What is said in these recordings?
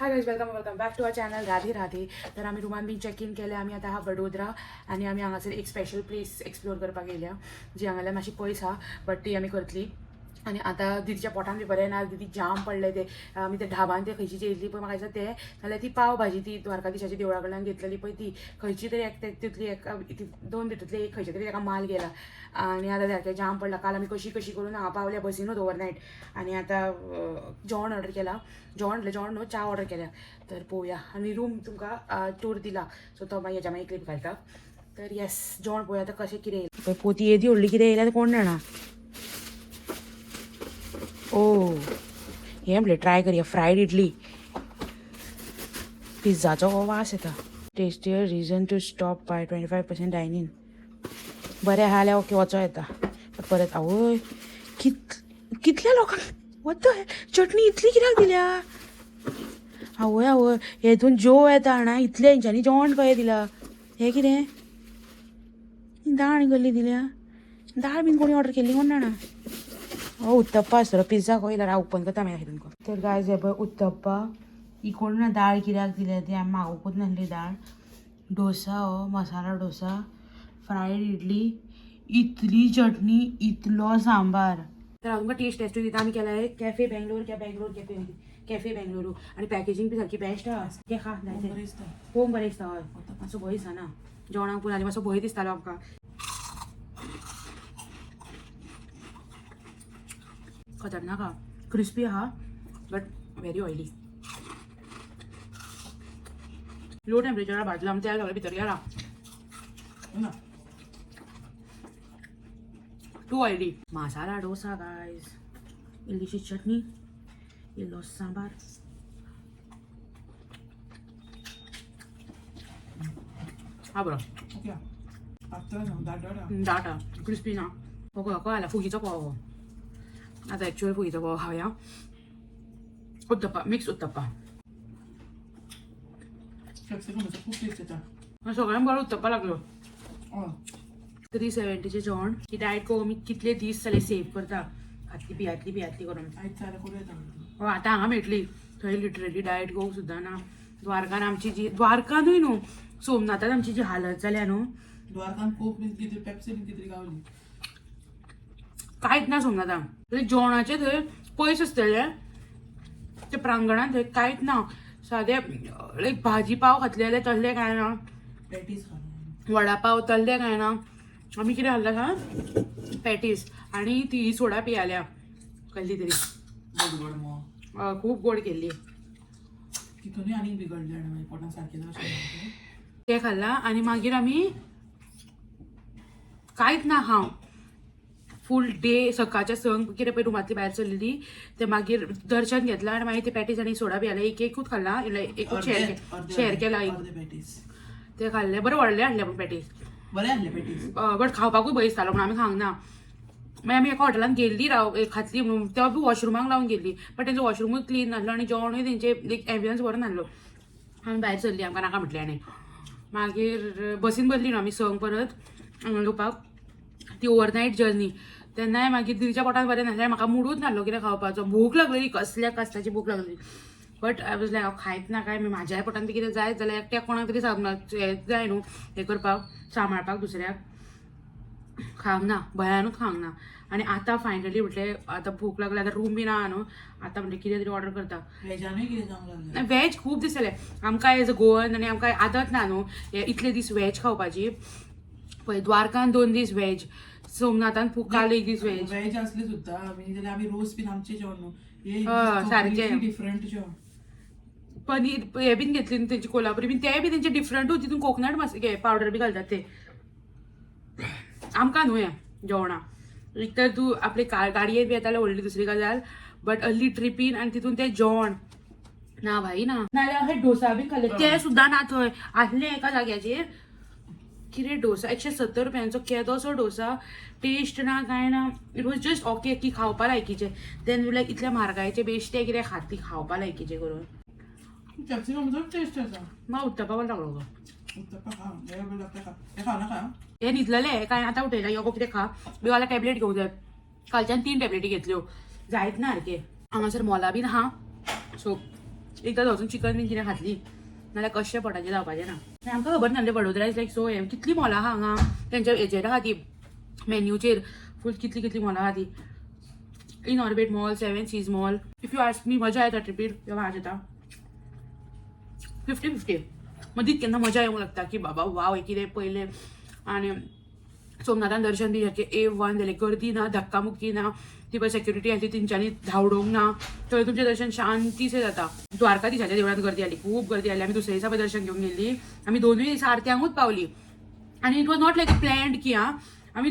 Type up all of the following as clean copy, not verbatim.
Hi guys, welcome welcome back to our channel. Radhe Radhe. तर आमी रुमान बीन check in केलें. आमी आतां आहा वडोदरा आनी आमी हांगासर एक स्पेशल प्लेस एक्सप्लोर करपाक येयल्या, जी हांगाल्यान मातशी पयस आहा, बट ती आमी करतली. आनी आतां दिदीच्या पोटान बी बरें ना. दिदी जाम पडलें. ते आमी ते ढाबान ते खंयची जेयल्ली पळय, म्हाका दिसता ते नाल्यार ती पाव भाजी ती द्वारकाधीशाच्या देवळा कडल्यान घेतलेली पळय, ती खंयची तरी एक तितली एका दोन तितूंतली एक खंयच्या तरी ताका माल गेला आनी आतां सारकें जाम पडला. काल आमी कशी कशी करून हांगा पावल्या बसीनूच ओवरनायट. आनी आतां जेवण ऑर्डर केला, जेवण म्हणल्यार जेवण न्हू, च्या ऑर्डर केल्या. तर पळोवया. आनी रूम तुमकां टूर दिला, सो तो मागीर हेच्या मागीर क्लिप घालता. तर येस, जेवण पळोवया आतां कशें कितें येयलां. पळय पोती येदी व्हडली कितें येयल्या कोण जाणा. ओ, हें म्हणलें ट्राय करया, फ्रायड इडली. पिझ्झाचो हो वास येता. Tastier reason to stop by, 25% dine in. बरें आहा जाल्यार ओके, वचो येता. बट परत आवय, कितल्या लोकांक वत चटणी इतली कित्याक दिल्या? आवय आवय, हेतून जेव येता जाणा. इतले हेंच्यांनी जेवण कहें दिला? हें कितें दाळ आनी कसली दिल्या? दाळ बीन कोणी ऑर्डर केल्ली कोण जाणा. हो उत्तप्पा आसतलो. पिझ्झा खंय येयला? हांव ओपन करता मागीर तुमकां. तर गायज, हे पळय उत्तप्पा. ही कोण ना दाळ कित्याक दिल्या ती, आमी मागोवकूच नासली दाळ. डोसा हो, मसाला डोसा, फ्रायड इडली, इतली चटणी, इतलो सांबार. तर हांव तुमकां टेस्ट टेस्ट दिता. आमी केला कॅफे बेंगलोर, क्या बेंगलोर कॅफे, कॅफे बेंगलोरू. आनी पॅकेजींग बी सारकी बेस्ट आहा. तें खा जायते. बरें दिसता. पळोवंक बरें दिसता. हय, मातसो भंय दिसना जेवणाक पूण आनी मातसो भंय दिसतालो आमकां. खतरनाक आहा, क्रिस्पी आहा बट व्हेरी ऑयली. लो टेम्परेचरार भाजला आमी, तेल सगळें भितर गेला. ना. Too oily. Masala dosa guys, इल्लीशी चटणी, इल्लो सांबार. हा बरो. ओके, पातळ ना, दाट आहा. दाट आहा, क्रिस्पी ना. हो खंय आला फुगीचो पाव हो. आतां एक्चुअल फुगीचो पाव खावया. उत्तप्पा, मिक्स उत्तप्पा. कॅप्सिकमाचो खूब टेस्ट येता. सगळ्यांक बरो उत्तप्पा लागलो. हय. 370चें जेवण. ही डायट कोक आमी कितले दीस जाले सेव करता, खातली पियातली पियातली करून. आयज जाल्यार करूं येता. हो, आतां हांगा मेळटली. थंय लिटरली डायट कोक सुद्दां ना. द्वारकान आमची जी, द्वारकानूय न्हू, सोमनाथान आमची जी हालत जाल्या न्हू. द्वारकान कोक बीन कितें, पेप्सी बीन कितें गावली. कांयच ना सोमनाथान. थंय जेवणाचें थंय पयस आसतलें ते प्रांगणान, थंय कांयच ना. सादें लायक भाजी पाव खातले जाल्यार तसलें कांय ना. पॅटीस खालो. वडा पाव तसलें कांय ना. आमी कितें खाल्लें सांग? पॅटीस आनी ती सोडा पियाल्या कसली तरी. गोड गोड मग. खूब गोड केल्ली. तितूनय आनीक बिगडलें आनी मागीर पोटान सारकें जावं. ते खाल्ला आनी मागीर आमी कांयच ना खावं फूल डे. सकाळच्या संक कितें पळय रुमांतली भायर सरलेली ते मागीर दर्शन घेतलां आनी मागीर ते पॅटीस आनी सोडा बी आले. एक एकूच खाल्ला, एकूच शेअर शेअर केला एक. अर्दे पॅटीस. ते खाल्ले बरें, व्हडले हाडले पूण पॅटीस. बरें आहले पॅटीस. बट खावपाकूय भंय दिसतालो म्हणून आमी खावंक ना. मागीर आमी एका हॉटेलान गेल्ली राव खातली म्हणून, तेवा बी वॉशरुमाक लावन गेल्ली, बट तेंचो वॉशरुमूय क्लीन नासलो आनी जेवणूय तेंचे लायक एम्बियन्स बरो नासलो. आमी भायर सरली, आमकां नाका म्हटलें. आनी मागीर बसीन बसली न्हू आमी संक परत हांगा येवपाक, ती ओवरनायट जर्नी. तेन्नाय मागीर दिदीच्या पोटान बरें नासलें. म्हाका मुडूच नासलो कितें खावपाचो. भूक लागलेली, कसल्या कसल्याची भूक लागलेली. बट I was लायक, हांव खायत ना काय म्हाज्याय पोटान बी कितें जायत जाल्यार एकट्याक कोणाक तरी सांगपाक हें जाय न्हू, हें करपाक, सांबाळपाक दुसऱ्याक. खावंक ना, भंयानूच खावंक ना. आनी आतां फायनली म्हटलें आतां भूक लागली, आतां रूम बी ना न्हू. आतां म्हटलें कितें तरी ऑर्डर करता. वेजानूय कितें जावंक लागलें. वेज खूब दिसलें आमकां एज अ गोवन आनी आमकां आदत ना न्हू हे इतले दीस वेज खावपाची. पळय, द्वारकान 2 दीस वेज, सोमनाथान काल एक दीस वेज. वेज असले सुद्दां आमी जाल्यार आमी रोस बीन आमचें जेवण न्हू. हय, सारकें. डिफरंट जेवण. पनीर हे बीन घेतली न्हू तेंची कोल्हापुरी बीन, तेय बी तेंचे डिफरंटूच. तितून कोकोनट मस पावडर बी घालतात ते. आमकां न्हू हें जेवणां. एक तर तूं आपले गाडयेन बी येताले व्हडली दुसरी गजाल, बट अर्ली ट्रिपीन आनी तितून तें जेवण ना भाई ना. नाल्यार अशें डोसा बी खाल्ले, ते सुद्दां ना. थंय आसले एका जाग्याचेर कितें डोसा, 170 रुपयांचो केदोसो डोसा, टेस्ट ना कांय ना. It was just okay की खावपा लायकीचें. Then लायक इतल्या म्हारगायेचे बेश्टे कितें खातली खावपा लायकीचें करून. कॅप्सिकमाचो टेस्ट आसा. म्हाका उत्तप्पा बरो लागलो गो. उत्तप्पा खा, हे बरें लागता, खा, हें खाव नाका. हे न्हिदलेले काय आतां उठयला, यो कितें खा बी. आतां टॅबलेट घेवंक जाय. कालच्यान 3 टॅबलेटी घेतल्यो, जायत ना सारकें. हांगासर मॉला बीन आहा, सो एकदां वचून चिकन बीन कितें खातली, नाल्यार कशें पोटाचें जावपाचें ना. आनी आमकां खबर नासलें वडोदरा is like so हें कितलीं मॉलां आहा हांगा. तेंच्या हेजेर आहा ती मेन्यूचेर फूल कितली कितली मॉलां आहा ती. Inorbit Mall, Seven Seas Mall. If you ask me, मजा येता ट्रिपीर किंवा आज येता 50-50. मदींच केन्ना मजा येवंक लागता की बाबा वाव, हें कितें पयलें. आनी सोमनाथान दर्शन बी सारकें A1 जालें. गर्दी ना, धक्कामुक्की ना. ती पळय सेक्युरिटी आसली, तेंच्यांनी धांवडोवंक ना. थंय तुमचें दर्शन शांतीसे जाता. द्वारकाधिशाच्या देवळांत गर्दी आली, खूब गर्दी आली. आमी दुसऱ्या दिसा पळय दर्शन घेवंक गेल्ली. आमी दोनूय दिसा आरत्यांकूच पावली आनी it was not like a planned की आं, आमी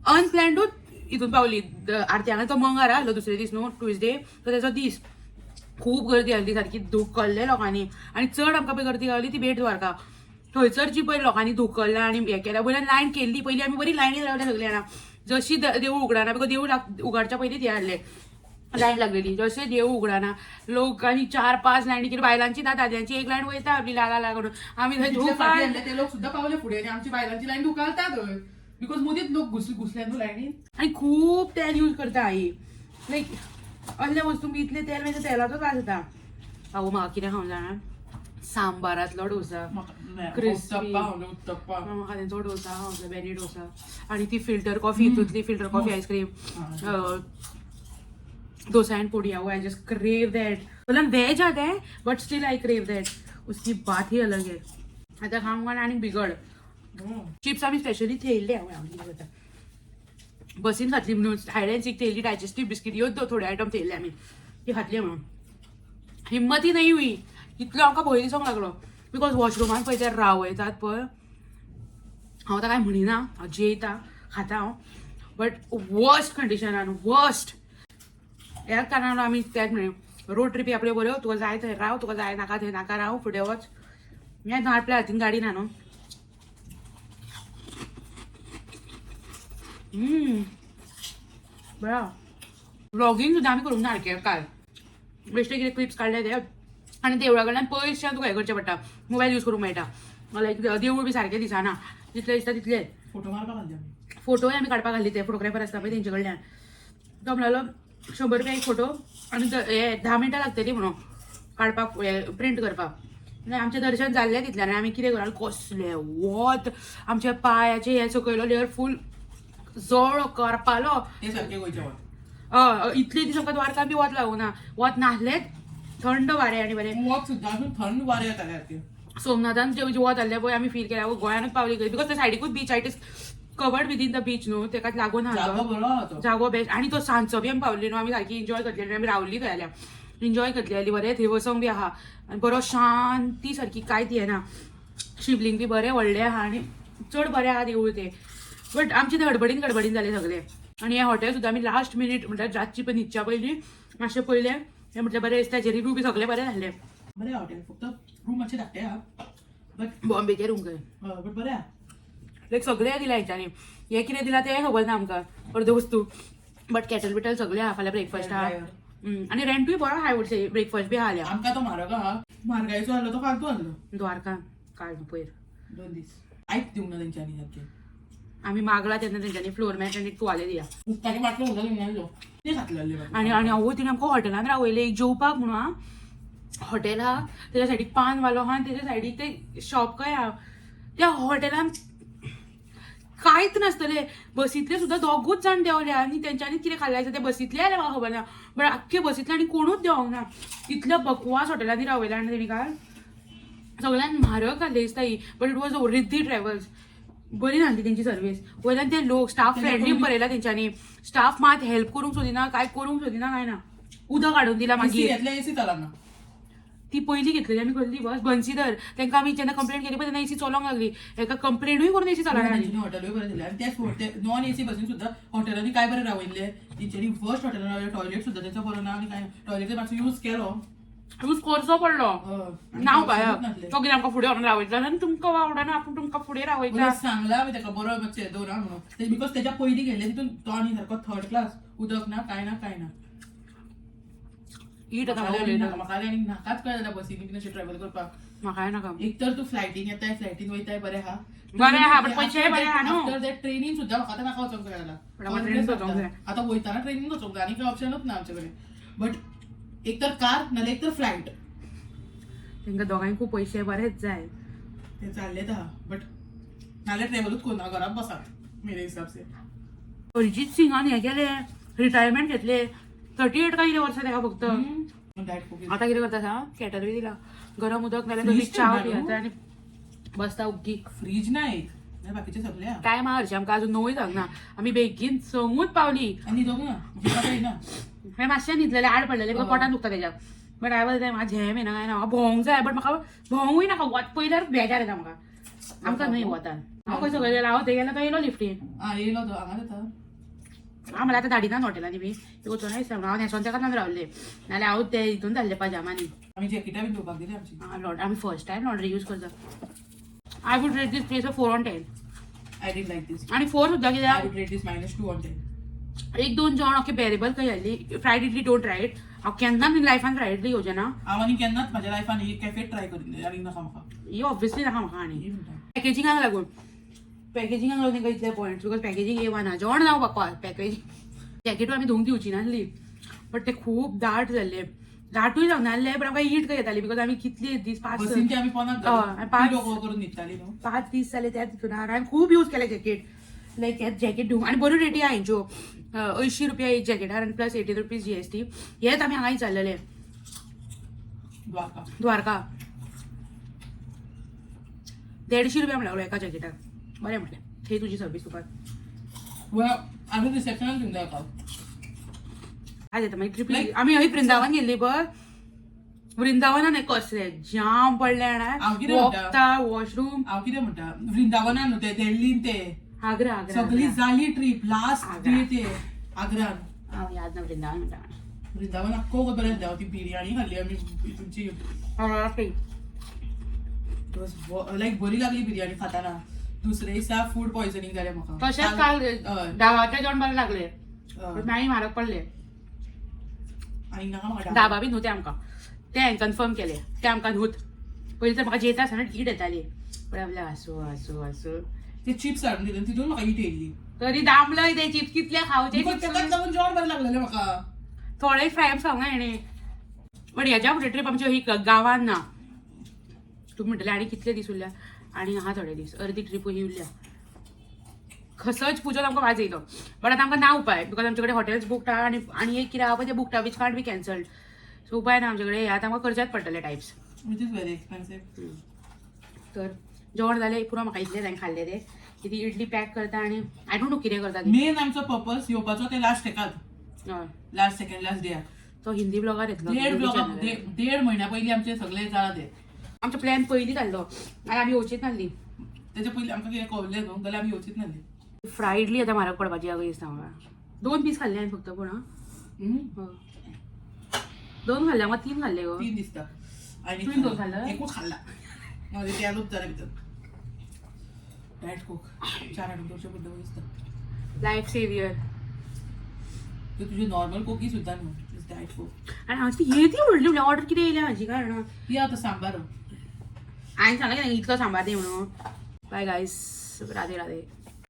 अनप्लॅन्डूच हितून पावली आरत्यांक. तो मंगार आसलो दुसरे दीस न्हू, ट्युजडे, तो तेजो दीस. खूब गर्दी आसली, सारकी धुकल्ले लोकांनी. आनी चड आमकां पळय गर्दी गावली ती भेट द्वारका. थंयसर जी पळय लोकांनी धुकल्ला आनी हें केल्या वयल्यान लायन केल्ली. पयलीं आमी बरी लायनीन रावले सगळीं जाणां. जशी देवूळ उगडाना, because देवूळ उगाडच्या पयलीं ती हाडले लायन लागलेली. जशें देवूळ उगडाना लोकांनी चार पांच लायनी कितें, बायलांची ना दादल्यांची एक लायन वयता आपली लागा लागून. आमी थंय जितले धुकाल फाटीं आसले ते लोक सुद्दां पावले फुडें आनी आमची बायलांची लायन धुकालता थंय, because मदींच लोक घुसले न्हू लायनीन. आनी खूब तेल यूज करता आई. लायक असल्या वस्तू इतलें तेल, मागीर तेलाचोच वास येता. आवो, म्हाका कितें खावंक जाणा? सांबारांतलो डोसा. Crispy. Uttappa खावलो, उत्तप्पा. म्हाका तेंचो डोसा खावंक, बेनी डोसा. आनी ती फिल्टर कॉफी, हितूंतली filter coffee, ice cream, dosa and podi. I just crave that. वयल्यान वेज आहा तें, but still I crave that. उसकी बात ही अलग है. आतां खावंक आनी बिगड. चिप्स आमी स्पेशली थेयल्ले. हांव कितें करता, बसीन खातली म्हणून हायड अँड सीक थेयली, डायजेस्टीव बिस्कीट, ह्यो थोडे आयटम थेयल्ले आमी, ती खातली म्हणून. हिम्मतही नाही हुई. इतलो आमकां भंय दिसोंक लागलो, because वॉशरुमान पळय ते रावयतात पळय. हांव आतां कांय म्हणिना, हांव जेयता खाता हांव, बट वर्स्ट कंडिशनान वर्स्ट. ह्याच कारणान आमी त्याच म्हणलें, रोड ट्रिपी आपल्यो बऱ्यो. तुका जाय थंय राव, तुका जाय नाका थंय नाका राव, फुडें वच. हें न्हू, आपल्या हातीन गाडी ना न्हू. बरं, व्लॉगींग सुद्दां आमी करूंक ना सारकें काल. बेश्टे कितें क्लिप्स काडले ते. आनी देवळा कडल्यान पयसच्यान तुका हें करचें पडटा, मोबायल यूज करूंक मेळटा. लायक देवूळ बी सारकें दिसना, जितलें दिसता तितलें. फोटो मारपाक घातले आमी. फोटोय आमी काडपाक घाल्ली. ते फोटोग्राफर आसता पळय तेंचे कडल्यान. तो म्हणलो 100 रुपया एक फोटो आनी हे 10 मिनटां लागतली म्हणून काडपाक, हे प्रिंट करपाक. आनी आमचें दर्शन जाल्लें तितल्यान. आनी आमी कितें करूं? कसलें वत, आमच्या पांयाचे हे सकयलो लेयर फूल जळो करपालो. ते सारखे गोंयचे वत. हय, इतले दीस आमकां द्वारका बी वत लागूना, वत नासलेंच, थंड वारें आनी बरें. वत सुद्दां अजून थंड वारें येतालें सारकें. सोमनाथान जे वत आसलें पळय, आमी फील केलें गोंयानूच पावली because ते सायडीकूच beach, it is covered within the beach न्हू, तेकाच लागून आहा जागो तो. बरो आहा तो. जागो बेस्ट. आनी तो सांजचो बी आमी पावली न्हू, आमी सारकी एन्जॉय करतली आनी आमी रावली थंय जाल्यार एन्जॉय करतली जाली. बरें थंय वचोंक बी आहा आनी बरो शांती सारकी, कांयच येना. शिवलिंग बी बरें व्हडलें आहा आनी चड बरें आहा देवूळ तें. बट आमचें तें गडबडीन गडबडीन जालें सगळें. आनी हें हॉटेल सुद्दां आमी लास्ट मिनीट, म्हटल्यार रातची पळय न्हिदच्या पयलीं मातशें पयलें. हें म्हटलें बरें दिसता, हेजे रिव्यू बी सगळे बरें जाल्ले. बरें हॉटेल, फक्त रूम मातशें धाकटें आहा बट बॉम्बेचे रूम खंय. बट बरें आहा. लायक सगळें दिलां हेंच्यांनी. हें कितें दिलां तें खबर ना आमकां अर्द वस्तू, बट कॅटल बिटल सगळें आहा. फाल्यां ब्रेकफास्ट आहा. Dryer. आनी रेंटूय बरो आहा, वड ब्रेकफास्ट बी आहा जाल्यार. आमकां तो म्हारग आहा, म्हारगायचो आहलो तो, फालतू आहलो. द्वारका काल न्हू पयर. 2 दीस आयक दिवंक ना तेंच्यांनी सारकें. आमी मागला तेन्ना तेंच्यांनी फ्लोर मॅट आनी तुवाले दिया. उदकाची बाटलो सुद्दां दिवंक नासलो, कितें खातले? आनी आनी आवय, तिणें आमकां हॉटेलान रावयलें एक जेवपाक म्हणून. आं, हॉटेल आहा तेज्या सायडीक पान वालो आहा आनी तेज्या सायडीक ते शॉप काय आहा. त्या हॉटेलान कांयच नासतलें. बसींतले सुद्दां दोगूच जाण देंवले आनी तेंच्यांनी कितें खाल्लें आसता ते बसींतले जाल्यार म्हाका खबर ना, बट आख्खे बसींतले आनी कोणूच देंवोंक ना. इतल्या बकवास हॉटेलांनी रावयलां. आनी तेणी काल सगळ्यान म्हारग घातलें दिसता ही, but it was Riddhi Travels. बरी नासली तेंची सर्वीस. वयल्यान ते लोक स्टाफ फ्रेंडली बरयला तेंच्यांनी, स्टाफ मात हेल्प करूंक सोदिना, काय करूंक सोदिना, काय ना. उदक हाडून दिला एसी मागीर. घेतल्या, एसी चलना. ती पयली घेतलेली आमी कसली बस, बन्सीधर. तांकां आमी जेन्ना कंप्लेन केली पळय तेन्ना एसी चलोंक लागली. हेका कंप्लेनूय करून एसी चलना. तेंच्यांनी हॉटेलूय बरें दिलें आनी तेच नॉन एसी बसीन सुद्दां हॉटेलांनी काय बरें रावयल्लें तेंच्यांनी. फर्स्ट हॉटेलान रावयलें, टॉयलेट सुद्दां तेंचो बरो ना आनी काय टॉयलेट मातसो यूज केलो. यूज करचो पडलो. हय. नाव बाय. नासलें. तो कितें आमकां फुडें व्हरून रावयतलो आनी तुमकां आवडना, आपूण तुमकां फुडें रावयता. बरें सांगलां हांवें ताका, बरो मातशें दवरा म्हणून, because तेच्या पयलीं गेल्ले तितून तो आनी सारको थर्ड क्लास, उदक ना, काय ना, काय ना. It आतां म्हाका उलयता. म्हाका आनी नाकाच कळ्ळें जाल्यार बसीनी बीन अशें ट्रॅव्हल करपाक. म्हाकाय नाका. एक तर तूं फ्लायटीन येताय, फ्लायटीन वयताय, बरें आहा. बरें आहा, but पयशेय बरें आहा न्हू. आफ्टर that ट्रेनीन सुद्दां म्हाका आतां नाका वचोंक जाय जाला. पण आमकां ट्रेनीन वचोंक जाय. आतां वयताना ट्रेनीन वचोंक जाय, आनी काय ऑप्शनूच ना आमचे कडेन. बट एक तर कार नाल्यार एक तर फ्लायट. तांकां दोगांयकूय पयशे बरेच जाय. ते चालले आहा, बट नाल्यार ट्रॅव्हलूच करना, घरात बसात मेरे हिसाब से. अरिजीत सिंगान हें केलें, रिटायरमेंट घेतले. 38 काय कितें वर्सां तेका फक्त. Diet Coke. आतां कितें करता सांग, केटल बी दिला, गरम उदक नाल्यार Fridge तसली च्या ना न्हू? पियेता आनी बसता उग्गी. फ्रीज ना एक, नाल्यार बाकीचे सगळे आहा. टायम आहा हरशीं आमकां, अजून णवूय जावंक ना. आमी बेगीन संगूच पावली. आनी न्हिदोंक ना, जिवाक येयना. हांवें मातशें न्हिदलेलें, आड पडलेलें because हय. पोटान दुखता तेज्या. बट I was म्हाका झेम येना काय ना, म्हाका भोंवंक जाय, बट म्हाका भोंवूय नाका. वत पयल्यार बेजार येता म्हाका. आमकां न्हय वतान हांव खंय सगळें गेलें, हांव थंय गेल्यार तो येयलो लिफ्टीन. आं, येयलो तो हांगा जाता. हांव म्हणल्यार आतां धाडिना हॉटेलांनी बी ते वचोन दिसता. हांव न्हेसोन तेका लागून रावलें, नाल्यार हांव ते हितून धाडले पाजामांनी. आमी जॅकेटां बी धुवपाक दिली आमची. लॉन्ड्री आमी फर्स्ट टायम लॉन्ड्री यूज करता. I would rate this place 4 on 10. I didn't like this. आनी 4 सुद्दां I कित्याक? Would rate this -2 on 10. एक दोन जेवण ओके, बेरेबल खंय जाल्ली. Fried idli don't try it. हांव केन्ना लायफान फ्रायड इडली घेवचें ना. हांव आनी केन्नाच म्हाज्या लायफान ही कॅफे ट्राय करीन आनी नाका म्हाका. ही ऑब्वियसली नाका म्हाका. आनी ही म्हणटा. पॅकेजिंगाक लागून, पॅकेजिंगाक लागून तांकां इतले पॉयंट्स, because packaging A1 आहा. जेवण जावं बकवास, पॅकेजींग. जॅकेटूय आमी धुवंक दिवची नासली, बट ते खूब दाट जाल्ले. दाटूय जावंक नासले, बट आमकां हीट खंय येताली, because आमी कितले दीस, पांच बसीन ते आमी पोनाक हय, पांच- पिलो करून न्हिदताली न्हू. 5 दीस जाले त्याच हितून. हांवें खूब यूज केले जॅकेट, लायक हें जॅकेट धुवंक. आनी बऱ्यो रेटी आहा हेंच्यो, 80 रुपया एक जॅकेटार आनी प्लस 80 रुपीज जीएसटी. हेच आमी हांगा विचारलेले. द्वारका. द्वारका 150 रुपया म्हणून लागलो एका जॅकेटाक. बरें म्हटलें, थंय तुजी सर्वीस तुका. आमी रिसेप्शनाक घेवन जाय. आज येता मागीर ट्रिप. Like- आमी हय वृंदावन गेल्ली पळय, वृंदावनान कसले जाम पडले हांव कितें जाणा, म्हणटा? वखदां, वॉशरूम. हांव कितें म्हणटा, वृंदावनान न्हू ते, दिल्लीन ते. आग्रा, आग्रा. सगळी आग्रा. जाली ट्रीप लास्ट आग्रा. डे ते आग्रान. हांव याद ना, वृंदावन म्हणटा. वृंदावन आख्खो बरें जालें. ती बिर्याणी खाल्ली आमी तुमची. हय. It was लायक बरी लागली बिर्याणी खाताना. दुसरे दिसा फूड पॉयझनिंग जालें म्हाका. तशेंच काल हय. डावाचें जेवण बरें लागलें, हय. मागीर म्हारग पडलें. आनी नाका म्हाका. धाबा बी न्हू तें आमकां, तें हांवें कन्फर्म केलें, तें आमकां न्हूत. पयलीं तर म्हाका जेता आसतना कीट येताली, पण आपल्या आसूं आसूं आसूं. ते चिप्स हाडून दिले, तितून म्हाका हीट येयल्ली. तरी दामलय ते चिप्स, कितले खावचे. Because तेकाच लागून जेवण बरें लागलेलें म्हाका. थोडे फ्रायम्स खावंक हेणें. बट ह्याच्या फुडें ट्रीप आमची ही गांवान ना. तूं म्हणटलें आनी कितले दीस उरल्या? आनी आहा थोडे दीस, अर्दी ट्रीप ही उरल्या. खसच पुजोन आमकां वाज येयलो, बट आतां आमकां ना उपाय, because आमचे कडेन हॉटेल्स बुकड आहा. आनी आनी एक कितें आहा पळय तें बुकड आहा, which can't be cancelled. So उपाय ना आमचे कडेन. आतां आमकां करचेंच पडटलें types. Which is very expensive. तर जेवण जालें पुरो म्हाका, इतलें हांवें खाल्लें तें. कितें इडली पॅक करता आनी I don't know कितें करता ती. मेन आमचो पर्पज येवपाचो ते लास्ट हेकात. हय. लास्ट, सेकंड लास्ट डेयाक. तो हिंदी ब्लॉगार येतलो. देड हिंदी ब्लॉग channel आर. 1.5 म्हयन्या पयलीं आमचे सगळे जाला ते. आमचो प्लॅन पयलीं जाल्लो आनी आमी येवचीच नासली. तेच्या पयलीं आमकां कितें कळलें न्हू जाल्यार आमी येवचीच नासली. फ्राय इडली आतां म्हारग पडपाची आगो दिसता म्हाका. दोन पीस खाल्ले हांवें फक्त, पूण आं. हय. दोन खाल्ले म्हाका, तीन खाल्ले गो. तीन दिसता आनी तुवें दोन खाल्ले? एकूच खाल्ला, मागीर तेलूच जालें भितर. डायट कोक चार हाडून दवरचें पडटलें दिसता. Life saviour. त्यो तुज्यो नॉर्मल कोकी सुद्दां न्हू, डायट कोक. आनी हांव ती येदी व्हडली व्हडली ऑर्डर कितें येयल्या हाजी काय जाणा. ती आतां सांबार. हांवें सांगलें की इतलो सांबार दी म्हणून. बाय गायस, राधे राधे.